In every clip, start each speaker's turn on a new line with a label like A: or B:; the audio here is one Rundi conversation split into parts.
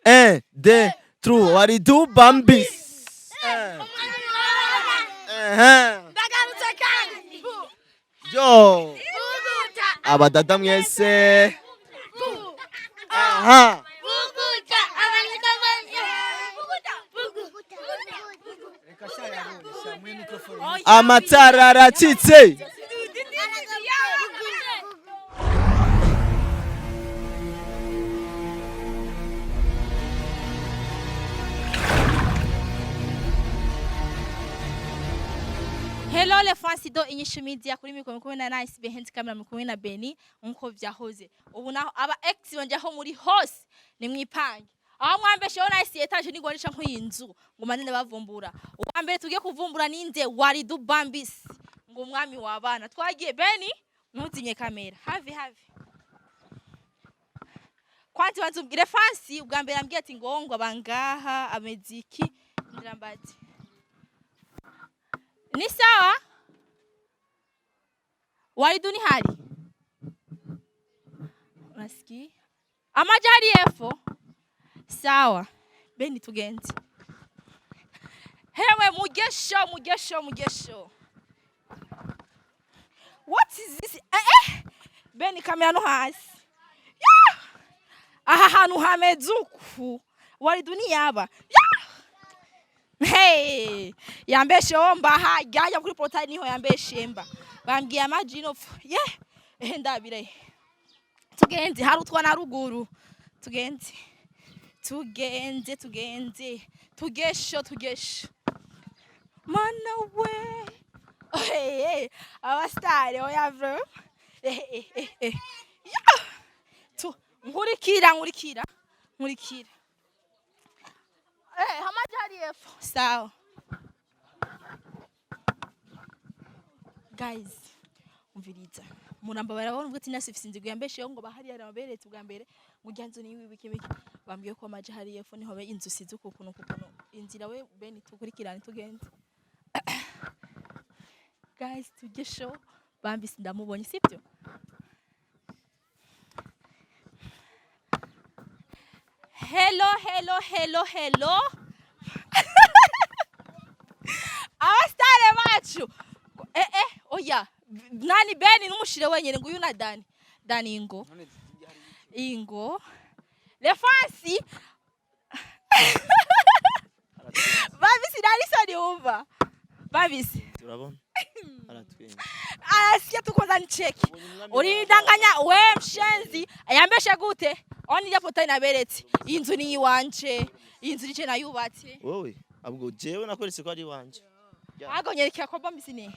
A: Un, deux, trois, Waridu Bambis.
B: Ndagarutse kandi.
A: Yo,
B: Buguta.
A: Abadada mwese. Aha.
B: Buguta. Abanika bose. Buguta. Buguta.
A: Amatara aracitse.
B: Hello le Francis do inyishu media kuri mikoro kumwe na Nice behind camera muri kumwe na Beni nkuko vyahoze. Ubu naho aba ex banje aho muri hose ni mwipange. Aho mwambesheho Nice etaje ni gwanisha nk'inzu ngo manene bavumbura. Uwa mbere tugiye kuvumbura ninde? Waridu Bambis, ngo umwami w'abana. Twagiye Beni, ntuzinye kamera. Have have. Kwanza banza umbwire Francis ubwa mbere ambwiye ati ngo ngo abangaha ameziki ndirambati. Ni sawa? Waridu ni hali? Unasikia? Amaja hali efo? Sawa. Beni tugenze. Hewe mugesho, mugesho, mugesho. What is this? Eh eh. Beni kamera no hasi. Yeah! Aha hantu hameze uku. Waridu ni yaba. Yeah! Hey, yambeshe mba hajya kuri portail niho yambeshe mba. Bambwiye amajino ye eh ndabire. Tugenze hari utwana ruguru. Tugenze. Tugenze tugenze. Tugesho tugesho. Mana we. Hey, hey. Abastare oya bro. Eh eh eh eh. Yeah. Tu nkurikira nkurikira nkurikira. Eh, hamaji hari epfo. Sawa. Guys, umviriza. Muramba barabona ubwo ati nasi inzigo yambesheho ngo bahari yaraberetse ubwa mbere ngo ujya nzu niwe biki biki. Bambwiye ko amaji hari epfo niho be inzu size uku kuntu kukuntu. Inzira we Beni tukurikirane tugenze. Guys, tujye show. Bambisi ndamubonye sibyo? Hello, hello, hello, hello. Abastare bacu. Eh eh, oya. Nani Beni numushire wenyene ngo uyu na Dani. Dani ingo. Ingo. Le fancy. Babisi nani soni umva. Babisi.
A: Turabona. Aratwenga.
B: Arasikia tu kwanza nicheki. Ulinidanganya we mshenzi. Yambeshe gute? Oni japo tani naberetse. Inzu ni iwanje. Inzu nije nayubatse.
A: Wowe, abwo jewe nakweretse ko ari iwanje.
B: Ago nyerekera ko Bambisi ni.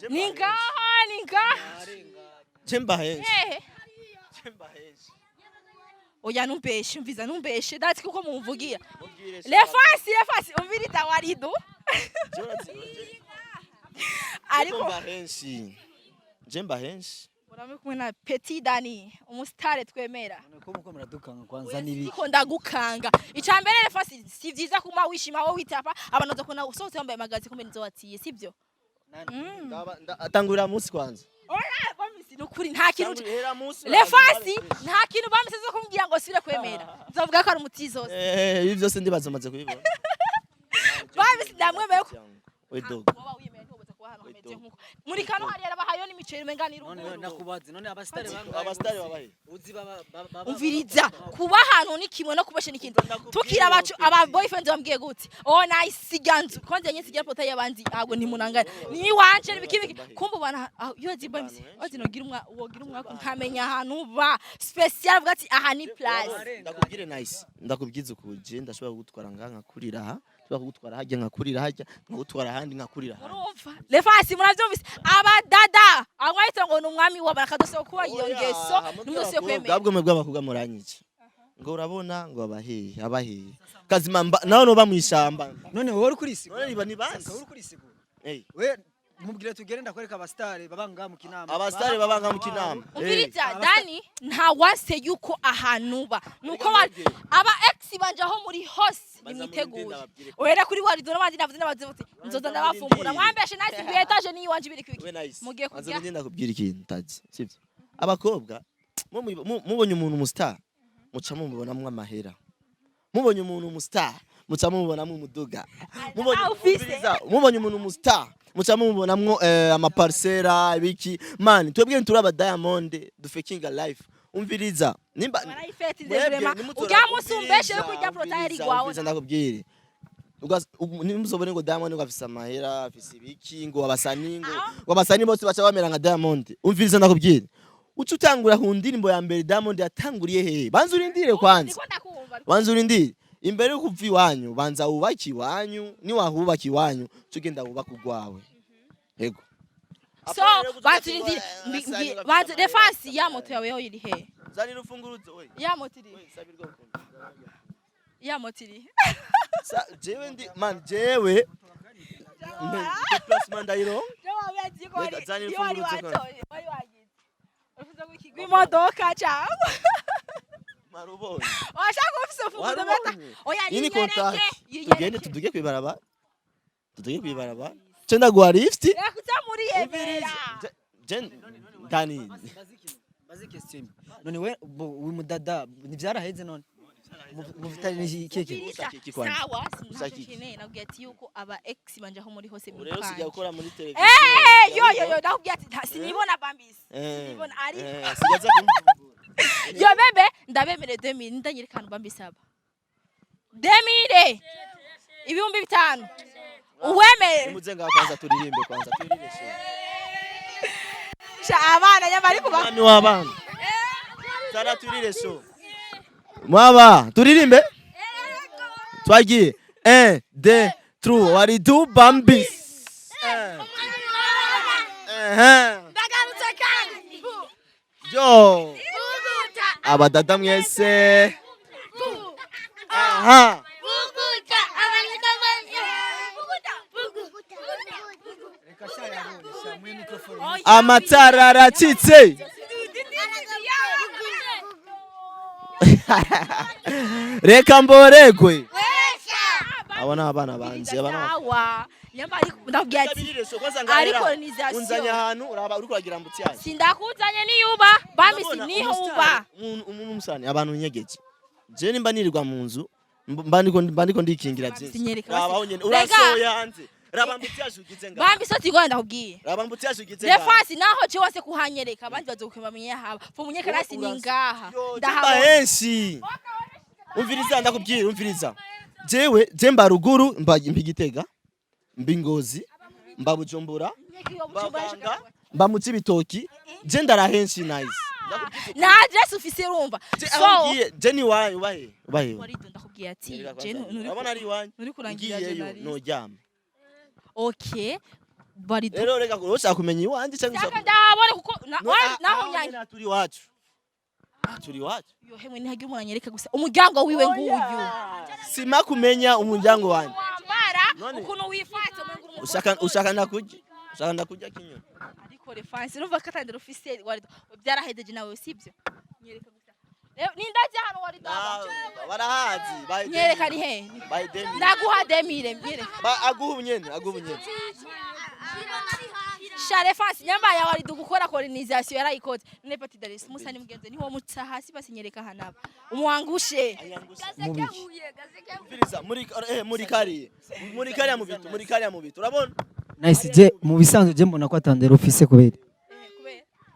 B: Ni ngaha, ni ngaha.
A: Je mba henshi.
B: Hehe.
A: Je mba henshi.
B: Oya numbeshe, umviza numbeshe. Dati kuko mumvugira.
A: Mubwire
B: Le fancy, le fancy, umviriza Waridu.
A: Ariko
B: Ariko
A: mba henshi. Je mba henshi.
B: murame kumwe na Petit Dani, umustare twemera.
C: Ko muko muradukanga kwanza nibi.
B: Niko ndagukanga. Icambere le fancy si vyiza kuma wishima wowe witapa abantu bazakubona usohotse wambaye magazi kumbe nizo watiye, sivyo?
A: Tangurira munsi kwanza.
B: Oya, Bambisi nukuri nta kintu
A: Tangurira munsi.
B: Le fancy nta kintu Bambisi zo kumbwira ngo sire kwemera. Nzovuga ko ari umutizoze.
A: Eh, ibi byose ndibaza maze kubibona.
B: Bambisi ndamwemeye ko
A: We dog.
B: Woba wiyemeye ntiwoboza kuba ahantu hameze nkuko. Muri kano hariya harabahayo n'imiceri umenga ni
C: None
B: ruguru.
C: nakubaze none abastare bangahe?
A: Abastare babahe.
C: Uzi baba baba
B: Umviriza kuba ahantu ni kimwe no kubesha n'ikindi. Tukira abacu aba boyfriend bambwiye gute? Oh nice siganzu. Konje nye sigira pota y'abandi ago ntimunangana. Ni wanje biki biki. Kumbe bana yo zimba misi. Ozinogira umwa wogira umwa nkamenya ahantu ba special avuga ati aha ni place.
A: Ndakubwire nice. Ndakubwiza ukuje ndashobora kugutwara ngaha nkakurira aha. Ndashobora kugutwara hajya nkakurira hajya nkagutwara ahandi nkakurira ahandi.
B: Murumva? Lefasi muravyumvise abadada amwahita ngo ni umwami wabo akadose kuba iyo ngeso n'umunsi yo kwemera.
A: Bwabwo bw'abakobwa muranyica. Ngo urabona ngo abahehe abahehe. Kazima mba nawe noba mwishamba.
C: None wowe uri kurisigura.
A: None niba ni basi.
C: Uri kurisigura.
A: Eh.
C: We mubwire tugere ndakwereka abastare babanga mu kinama.
A: Abastare babanga mu kinama.
B: Umviriza Dani nta wase yuko ahantu ba nuko aba ex banje aho muri hose
A: Baza
B: nimwiteguye
A: murinde ndababwire ko-
B: uhere kuri Waridu n'abandi navuze n'abavuze uti nzoza ndabavumbura
A: murindire.
B: mwambeshe nasi mbiye etaje ni iwanje ibiri kwiki
A: We nice.
B: mugiye
A: Banza
B: kurya
A: murinde ndakubwira ikintu taji. Sivyo? Abakobwa mubonye umuntu umustar muca mumubonamwo amahera. Mubonye umuntu umustar, muca mubonamwo umuduga. Mubonye
B: Ah, ufise.
A: Umviriza, mubonye umuntu umustar, muca mubonamwo amaparcela ibiki. Man, twebwe nturi aba Diamond dufakinga life. Umviriza, nimba
B: Warayifetize.
A: Mwebwe
B: Vraiment.
A: nimutora.
B: Urya munsi umbeshe
A: Umviriza,
B: yuko urya portail
A: umviriza,
B: gwawe.
A: umviriza ndakubwire. Nimuzobone ngo Diamond ngo afise amahera, afise ibiki, ngo abasani, ngo abasani bose baca bamera nka Diamond. Umviriza ndakubwire, uca utangura ku ndirimbo ya mbere Diamond yatanguriye hehe? Banza urindire kwanza.
B: Ndiko ndakumva.
A: Banza urindire. Imbere yo kuva iwanyu, banza wubake iwanyu. Niwahubaka iwanyu, uca ugenda wubaka urwawe. Yego.
B: So banza urindire, banza Refansi, ya moto yawe yo iri he?
A: Zanira ufunguruzo we.
B: Ya moto iri?
A: We, sabirwa ukuntu.
B: Ya moto iri?
A: Jewe ndi man, jewe déplacement ndayiro. Reka, zanira
B: Iyo wari
A: imfunguruzo kwanza.
B: watoye, wari wagize urufunzo rw'imodoka cyangwa
A: Marubonye.
B: washaka ufise urufunguzo beta.
A: Warubonye.
B: Oya.
A: Iyi ni
B: Yinyereke.
A: contact.
B: Yinyereke.
A: Tugende tuduge kwibarabara, tuduge kwibarabara, ce ndaguha lift.
B: Reka utamuriyemera.
A: Je ndani.
C: Bazi question imwe. None we bo uyu mudada ntivyaraheze, none mufitanye iki keke?
A: Ushaka iki kwanza?
B: Sawa.
A: Ushaka iki?
B: Sinashaka, nabwiye ati yuko aba ex banje aho muri hose
A: Ubu rero sijya
B: mwipanje.
A: gukora muri televiziyo.
B: Eh, yo yo yo, ndakubwiye ati sinibona bambisi. Sinibona ari
A: Sijya aza kumvumbura.
B: Yo bebe, ndabemere 2000, ndanyereka ahantu bambisaba 2000, 5000, uwemere.
A: Nimuze ngaho kwanza turirimbe, kwanza turirimbe show.
B: Sha abana nyamara kuba
A: Mwami w'abana tara, turire show. Mwaba turirimbe, twagiye: 1 2 3, Waridu Bambis.
B: Ndagarutse kandi.
A: Yo abadada mwese, aha.
D: Buguta abanyita bose. Buguta. Buguta.
C: Reka sha yabonye sha muri microphone.
A: Amatara aracitse, reka mboregwe. Aba ni abana banje, aba ni
B: Sawa, nyamara ndakubwiye ati ari colonisation.
A: Unzanye ahantu uraba uriko uragira mbutsi yanjye.
B: Sindakuzanye, niyuba bambisi niho uba.
A: Umuntu umusani abantu nyegeje, je nimba nirirwa mu nzu, mba ndiko ndikingira byinshi.
B: Sinyereka.
A: Raba aho nyene
B: Rega.
A: urasohoye hanze, raba mbutsi yaje ugize ngaha.
B: Bambisi tigwa, ndakubwiye.
A: Raba mbutsi yaje ugize ngaha.
B: Refansi naho je wose kuhanyereka, abandi bazokubamenya haba fumunyeka nasi ni ngaha.
A: Yo, je mba
B: Ndahabona.
A: henshi. Umviriza ndakubwira, umviriza, jewe je mba ruguru, mba Igitega, mba Ingozi, mba Bujumbura, mba Banga, mba mu Cibitoki. Je ndara henshi, nice.
B: Na adresse ufise, urumva?
A: Je
B: So
A: aho ngiye, je ni iwanyu, ubahe ubahe.
B: Warido, ndakubwiye ati je nturi
A: Urabona ari iwanyu.
B: nturi kurangira
A: Ngiyeyo
B: journalist.
A: noryama.
B: Okay, Warido.
A: Rero reka, ushaka kumenya iwanjye cyangwa
B: Shaka
A: ushaka
B: ndahabone kuko
A: No,
B: naho
A: aho
B: nyange.
A: nyene turi iwacu. Turi iwacu.
B: Yo hemwe, ntihagira umuntu anyereka gusa umuryango wiwe nguyu.
A: Sima kumenya umuryango wanjye.
B: Wambara
A: None-
B: ukuntu wifata umenga uri
A: Ushaka ndakurya, ushaka ndakurya kinyoni.
B: Ariko refansi urumva ko atandira ufise, Warido, byarahedeje nawe, sibyo? Nyereka gusa. Rero nindaje hano, Warido.
A: Barahazi.
B: Nyereka ari he.
A: Bayidemi.
B: Ndaguha 2000, nyereka.
A: Aguha ubunyene, aguha ubunyene.
B: Sha refansi, nyamba ya Warido gukora colonisation yarayikoze none. Pati Daris musa ni mugenzi niho mutsa hasi, basi nyereka hanaba umuangushe.
C: Mubiki?
A: Umviriza, muri kariya mu bitu, muri kariya mu bitu, urabona.
C: Nice, je mu bisanzwe je mbona ko atandera ufise, kubera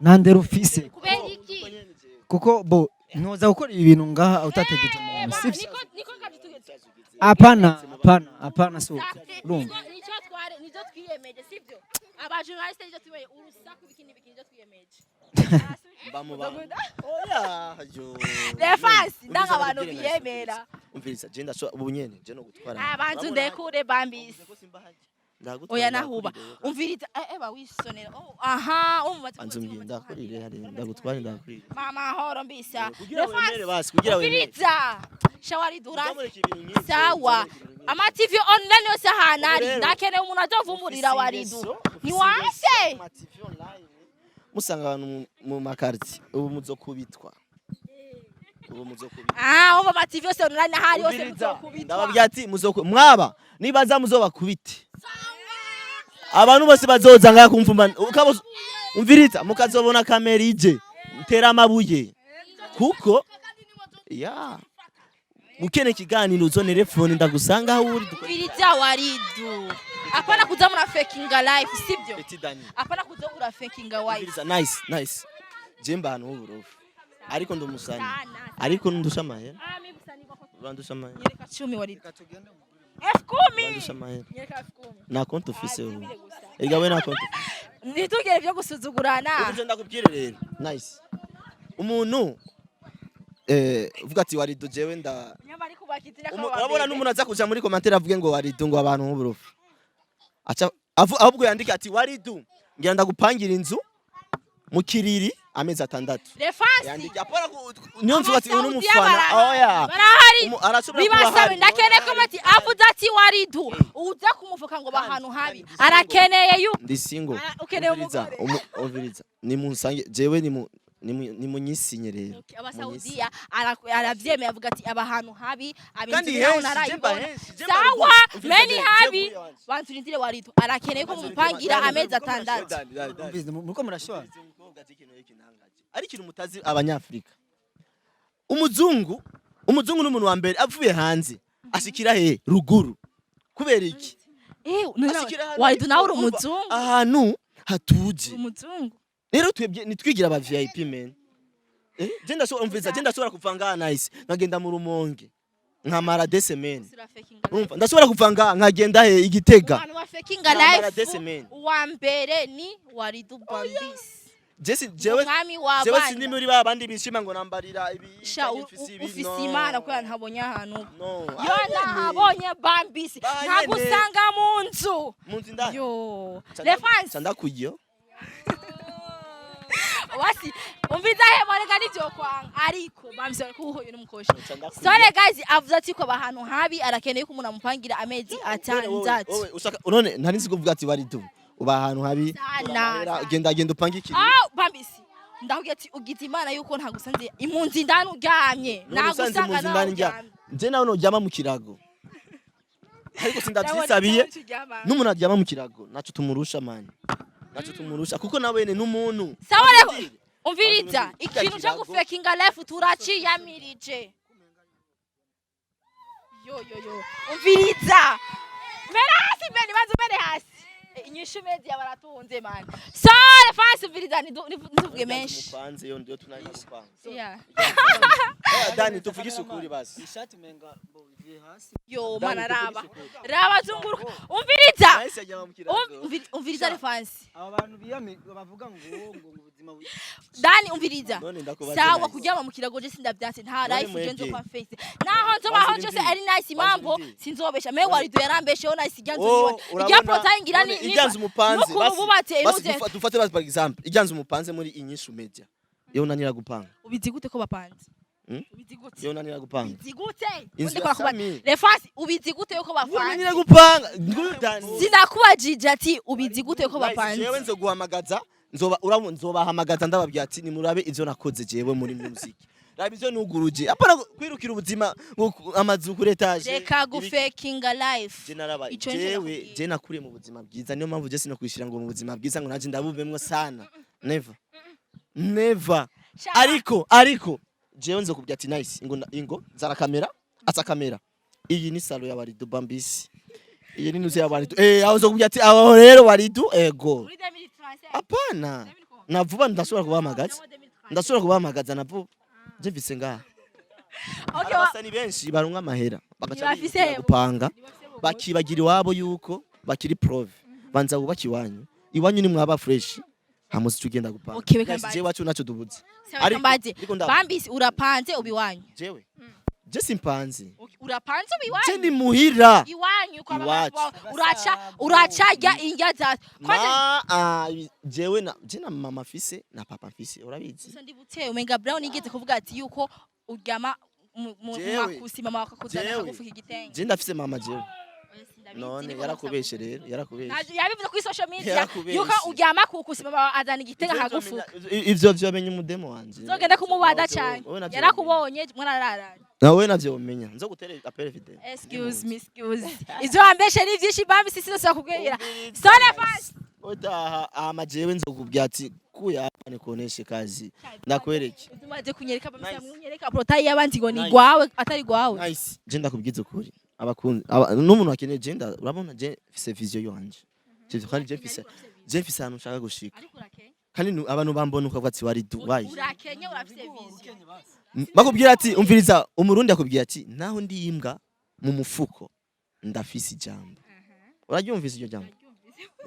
C: ntandera ufise.
B: Kubera iki?
C: Kuko bo ntoza gukora ibi bintu ngaha utategeje umuntu, sivyo?
B: Niko kabyo tugeze.
C: Hapana, hapana, hapana, si uko urumva.
B: Nicyo tware, nicyo twiyemeje, sibyo? Aba journaliste nicyo twiyemeje, urusaku biki n'ibiki nicyo twiyemeje.
A: Mba mu bantu, oya yo.
B: Refansi ndanga abantu biyemera.
A: Umviriza, je ndashobora ubu nyene je no gutwara.
B: Abantu ndekure bambisi.
A: Ndagutwara.
B: Oya, nahuba, umviriza, ba wisonera. Oh, aha umubaze.
A: Anze umbwire, ndakurire hari ndagutwara, ndakurire.
B: Mama horo mbisa.
A: Kugira wemere, basi kugira wemere.
B: Umviriza shawari dura.
A: Uzamureka ibintu nk'ivyo,
B: Sawa.
A: uzamureka ibintu nk'ivyo.
B: Ama TV online yose ahantu ari
A: Rero,
B: ndakeneye umuntu azovumburira
A: ufise
B: Waridu.
A: ufise
B: Ntiwanse.
A: ingeso mu ma TV online, musanga abantu mu makarti, ubu muzokubitwa, ubu muzokubitwa.
B: Ah, umva, ama TV yose online ahari hose
A: Umviriza,
B: muzokubitwa.
A: ndababwira ati mwaba nibaza muzobakubite abantu bose bazoza ngaha kumvumba umviriza, mukazobona kamera ije ntera amabuye kuko ya Ukeneye ikiganiro, uzontelefone ndagusanga aho uri dukore.
B: Umviriza Waridu, apana kuza mura fakinga life, sibyo?
A: Petit Dani.
B: Apana kuza ura fakinga wife.
A: Umviriza, nice nice. Je mba ahantu h'uburofu, ariko ndi umusani.
B: Sana.
A: Ariko ndusha amahera.
B: Ah, mimi busani bwako.
A: Urandusha amahera.
B: Nyereka 10, Waridu, 10,000.
A: Urandusha amahera.
B: Nyereka 10,000.
A: Nta konti ufise
B: Ah,
A: wowe.
B: zibiri gusa.
A: Erega we nta konti.
B: Ntitugere byo gusuzugurana.
A: Ivyo ndakubwire rero, nice, umuntu uvuga ati Waridu, jewe nda
B: Nyamara kubaka izina.
A: Urabona n'umuntu aza kuja muri commentaire avuge ngo Waridu ngo abantu b'uburofu, aca ahubwo yandike ati Waridu, ngira ndagupangira inzu mu Kiriri amezi 6.
B: Refansi.
A: Yandike, apana niyo mvuga ati uyu
B: Abasaudiya
A: n'umufana oya.
B: Barahari.
A: Arashobora kuba
B: Bibasabe
A: ahari.
B: ndakeneye ko bati avuze ati Waridu uza kumufuka ngo bahantu habi arakeneye yu
A: Ndi single.
B: Ah, ukeneye
A: Umviriza,
B: umugore.
A: umviriza, nimunsange jewe, nimunyisinye rero.
B: Abasaudiya aravyemeye, avuga ati aba ahantu habi.
A: Kandi
B: Abinzu naho
A: henshi,
B: narayibona.
A: jemba henshi, jemba
B: Sawa.
A: ruguru. Umviriza,
B: Meni habi.
A: jewe wanje.
B: Banturindire, Waridu arakeneye ko mumupangira amezi 6.
A: Dani, Dani, Dani.
C: Umviriza, muriko murashwana.
A: Ari ikintu mutazi abanyafrika, umuzungu n'umuntu wa mbere avuye hanze ashikira he? Ruguru. Kubera iki?
B: Eh,
A: Ashikira ahantu
B: Waridu nawe uri
A: urumva,
B: umuzungu.
A: Ahantu hatuje.
B: Umuzungu.
A: Rero twebwe nitwigira aba VIP men. Je ndashobora, umviriza, je ndashobora kuva ngaha, nice, nkagenda mu Rumonge nkamara deux semaines. Urumva, ndashobora kuva ngaha nkagenda he? Igitega.
B: Abantu ba fakinga
A: Nkamara
B: life.
A: deux semaines.
B: Uwa mbere ni Waridu Bambisi.
A: Je jewe
B: Umwami
A: jewe
B: w'abana.
A: sindi muri ba bandi bishima ngo nambarira ibi.
B: Sha
A: canke mfise ibi,
B: ufise
A: no.
B: Imana kubera ntabonye ahantu.
A: No.
B: Yo, nahabonye Bambisi.
A: Ba nyene.
B: Nkagusanga mu nzu.
A: Mu nzu indani.
B: Yo, Lefance.
A: Canda kuyo.
B: Wasi umviza he morega nivyo kwanga, ariko Bambisi ariko uhuye n'umukoshi.
A: Canda kuyo.
B: Sore guys, avuze ati ko ahantu habi arakeneye ko umuntu amupangira amezi 6.
A: Wowe ushaka none ntari nzi kuvuga ati Waridu uba ahantu habi.
B: Sana,
A: Uramahera,
B: sana.
A: genda genda upange ikintu.
B: Ah, Bambisi, ndakubwira ati ugize Imana yuko ntagusanze impunzi indani uryamye.
A: None usanze mu
B: Nagusanga
A: nzu
B: nawe
A: indani njya
B: uryamye.
A: nje nawe noryama mu kirago, ariko sindavyisabiye. N'umuntu aryama mu kirago naco tumurusha man, naco tumurusha, kuko nawene n'umuntu.
B: Sawa rero, umviriza.
A: Bantu
B: Ikintu cyo
A: kirago.
B: gufekinga life turaciyamirije. Yo yo yo, umviriza, mera hasi mbeni, banza umere hasi. Inyishu media baratunze man. Sore fasi, umviriza, ntuvuge menshi.
A: Mupanze yo ndio tunari mupanze.
B: Yeah.
A: Eh, Dani, tuvugishe ukuri basi.
C: Ishati umenga bo ivuye hasi.
B: Yo.
A: Dani,
B: Mana, raba.
A: tuvugishe ukuri.
B: Raba, zunguruka, umviriza.
A: Nahise ajyama mu kirago.
B: Umviriza refansi.
C: Aba bantu biyami bavuga ngo ubuzima
B: Dani, umviriza.
A: None ndakubaza,
B: Sawa.
A: Nice.
B: Kuryama mu kirago je sindavyanse, nta
A: None
B: life je
A: mwebwe.
B: nzokwa face naho nzobaho
A: Banza
B: cyose
A: urindire.
B: ari nice.
A: Banza
B: Mambo
A: urindire.
B: sinzobesha me Waridu yarambesheho nice ijyanzu.
A: Oh,
B: Niwe
A: urabona,
B: ijya protaingira
A: none
B: ni
A: ijyanzu umupanze
B: n'ukuntu
A: basi
B: bubatse
A: basi.
B: inuze.
A: Dufate basi par exemple ijyanzu umupanze muri Inyishu Media, yo unanira gupanga?
B: Ubizi gute ko bapanze?
A: Hmm?
B: Ubizi gute?
A: Yo unanira gupanga?
B: Ubizi gute?
A: Inzu
B: Ndiko
A: ya
B: nakubaza.
A: Sami.
B: Refasi, ubizi gute yuko bapanze?
A: Unanira gupanga, nguyu Dani.
B: Sinakubajije ati ubizi gute yuko
A: Nice,
B: bapanze?
A: jewe nzoguhamagaza, nzoba urabona nzobahamagaza ndababwira ati nimurabe ivyo nakoze jewe muri music, raba ivyo nuguruje, apana kwirukira ubuzima ngo amazu kuri étage.
B: Reka gufekinga life.
A: Je narabaye
B: Ico nico
A: jewe.
B: nakubwiye.
A: Je nakuriye mu buzima bwiza, niyo mpamvu je sinokwishira ngo mu buzima bwiza ngo nanje ndabubemwo sana, never never. Ariko jewe nzokubwira ati nice, ingo ingo zara kamera, asa kamera, iyi ni salon ya Waridu Bambisi, iyi ni nuze ya Waridu, aho nzokubwira ati aho rero Waridu ego.
B: Muri 2035.
A: Apana, na vuba ndashobora kubahamagaza, ndashobora kubahamagaza na vuba, je mfise ngaha.
B: Okay,
A: Abasani benshi baronka amahera bagaca
B: Ntibafise
A: bihutira
B: hebo.
A: gupanga, bakibagira iwabo yuko bakiri prove. Banza wubake iwanyu, iwanyu ni mwaba fresh, hamuzi ugenda gupanga.
B: Okay, reka
A: Guys,
B: mbaze.
A: jewe wacu naco dubuze.
B: Sawa, reka mbaze.
A: Ariko
B: Bambisi, urapanze uba iwanyu?
A: Jewe je simpanze.
B: Okay, urapanze uba
A: Je
B: iwanyu?
A: ni muhira.
B: Iwanyu kwa mama
A: Iwacu.
B: wawe, uracarya indya za kwanza.
A: Ma ah, jewe na je na mama mfise na papa mfise, urabizi.
B: Gusa ndibutse umenga Brown yigeze kuvuga ati yuko uryama mu makusi, mama wakakuzana akagufuka igitenge.
A: Je ndafise mama jewe.
B: Oya, sindabizi,
A: None
B: niko
A: yarakubeshe
B: ndavuga.
A: rero yarakubeshe.
B: Yabivuze kuri social media
A: Yarakubeshe.
B: yuko uryama kukusi, mama azana igitenge akagufuka.
A: Ivyo vyomenya umudemo wanje.
B: Uzogenda kumubaza cyane.
A: Wowe navyo
B: Yarakubonye mwarararanye.
A: Nawe navyo umenya, nzogutere appel vidéo.
B: Excuse me, excuse. Ivyo wambeshe ni vyinshi Bambisi, sinose bakubwira. Sone fast.
A: Utaha ama jewe nzokubwira ati kuya hapa nikuoneshe kazi, ndakwereke.
B: Umaze kunyereka.
A: Nice.
B: Bamwe portail y'abandi ngo ni
A: Nice.
B: gwawe, atari gwawe.
A: Nice. Je ndakubwiza ukuri, abakunzi n'umuntu akeneye, je urabona je mfise vision yanje. Sivyo? Kandi je mfise ahantu nshaka gushika.
B: Ariko urakenya.
A: Kandi abantu bambona ukavuga ati wari Dubai.
B: Urakenya, urafise vision.
A: Bakubwira ati umviriza, umurundi akubwira ati naho ndi imbwa mu mufuko ndafise ijambo. Uraryumvise iryo jambo?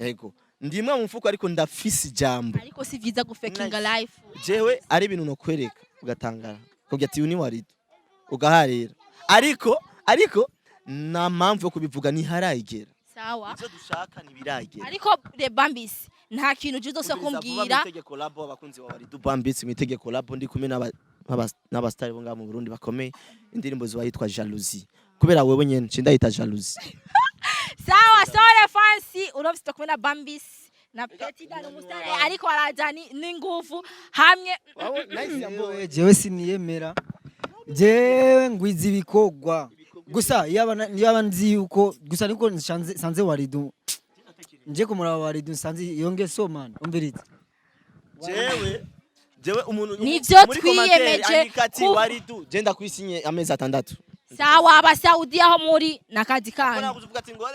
A: Yego, ndi imbwa mu mufuko ariko ndafise ijambo.
B: Ariko si vyiza gufekinga
A: Nice.
B: life.
A: Jewe ari ibintu nokwereka ugatangara, ukabwira ati uyu ni Waridu, ugaharira, ariko nta mpamvu yo kubivuga, ntiharayigera.
B: Sawa.
A: Ivyo dushaka ntibiragera.
B: Ariko Rebambisi, nta kintu uje uzose kumbwira.
A: Mwitege collabo, abakunzi ba Waridu Bambitse, mwitege collabo. Ndi kumwe n'abastari bo ngaha mu Burundi bakomeye. Indirimbo ziba yitwa Jalousie, kubera wewe nyene nci ndayita Jalousie.
B: Sawa, sore fansi urafise kumwe na Bambisi na Petit Dan, umusare ariko araza n'inguvu hamwe.
C: Jewe siniyemera, jewe ngwiza ibikorwa gusa. Yaba nzi yuko gusa niko nsanze Waridu, nje kumuraba Waridu nsanze iyo ngeso, man, umviriza.
A: Jewe umuntu
B: Nivyo
A: muri commentaire
B: twiyemeje
A: andika ati Waridu, je ndakwisinye amezi 6.
B: Sawa, abasaudi aho muri nakazi
A: Mbona
B: kanyu.
A: kuvuga ati ngo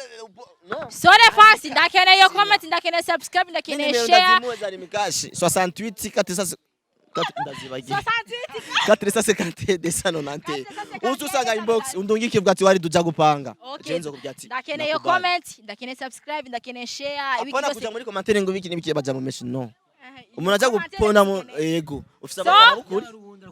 A: no.
B: Sore fansi, ndakeneye comment, ndakeneye subscribe, ndakeneye
A: Nimero
B: share.
A: ndazimuwe za Rimikashi 68 4 ndazibagiye.
B: 68.
A: 450 290. Uzi usanga inbox undungike uvuga ati wari duja gupanga.
B: Okay.
A: Je nzokubwira ati
B: Ndakeneye
A: nakubali.
B: comment, ndakeneye subscribe, ndakeneye share, ibiki
A: Apana
B: byose.
A: kuja muri commentaire ngo biki n'ibiki baja mu meshi, no.
B: Aha,
A: Umuntu aja
B: commentaire
A: gupona mu
B: ndakeneye.
A: yego ufise
B: So?
A: abana bukuri.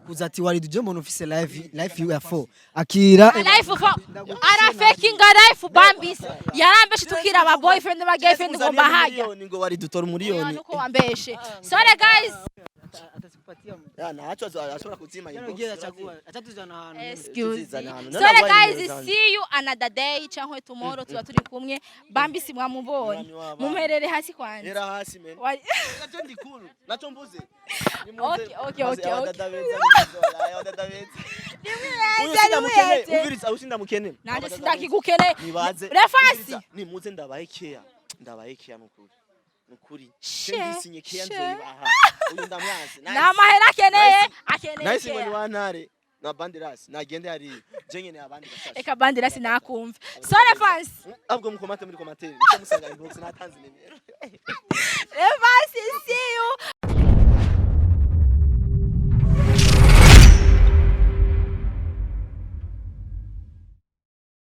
C: Kuza ati Waridu, je mbona ufise life ya 4 akira.
B: Life for arafekinga life. Bambisi yarambeshe, tukira aba boyfriend ba girlfriend ngo mbahajya.
A: Miliyoni ngo wari dutora
B: Oya,
A: umuriyoni.
B: nuko wambeshe. Sorry guys.
A: Ya ntaco ashobora kuzima inbox.
C: Acatujana ahantu.
B: Excuse.
A: Tuzizana hano.
B: Sorry
A: None
B: guys,
A: nimero zanje.
B: see you another day cyangwa tomorrow tuba turi kumwe. Bambisi mwamubonye.
A: Mwami w'abana.
B: Mumperere hasi kwanza.
A: Era hasi, men. Nacho ndi cool. Nacho mbuze.
B: Okay.
A: Uyu sindamukene, umviriza, uyu sindamukene.
B: Nanje sindakigukene.
A: Nibaze.
B: Refasi.
A: Umviriza, nimuze ndabaye keya. Ndabaye keya nukuri. Nukuri.
B: She,
A: Ndisinye keya
B: she.
A: nzoyibaha. Uyu ndamwanze. Nice.
B: Nta mahera akeneye, akeneye.
A: Nice ngo ni
B: Keya.
A: wantare. Na bandirasi. Nagende hari. Je nyene abandi bashasha.
B: Eka bandirasi nakumva. Sorry fans.
A: Ahubwo mukomate muri commentaire. Nico musanga inbox natanze nimero.
B: Refasi, see.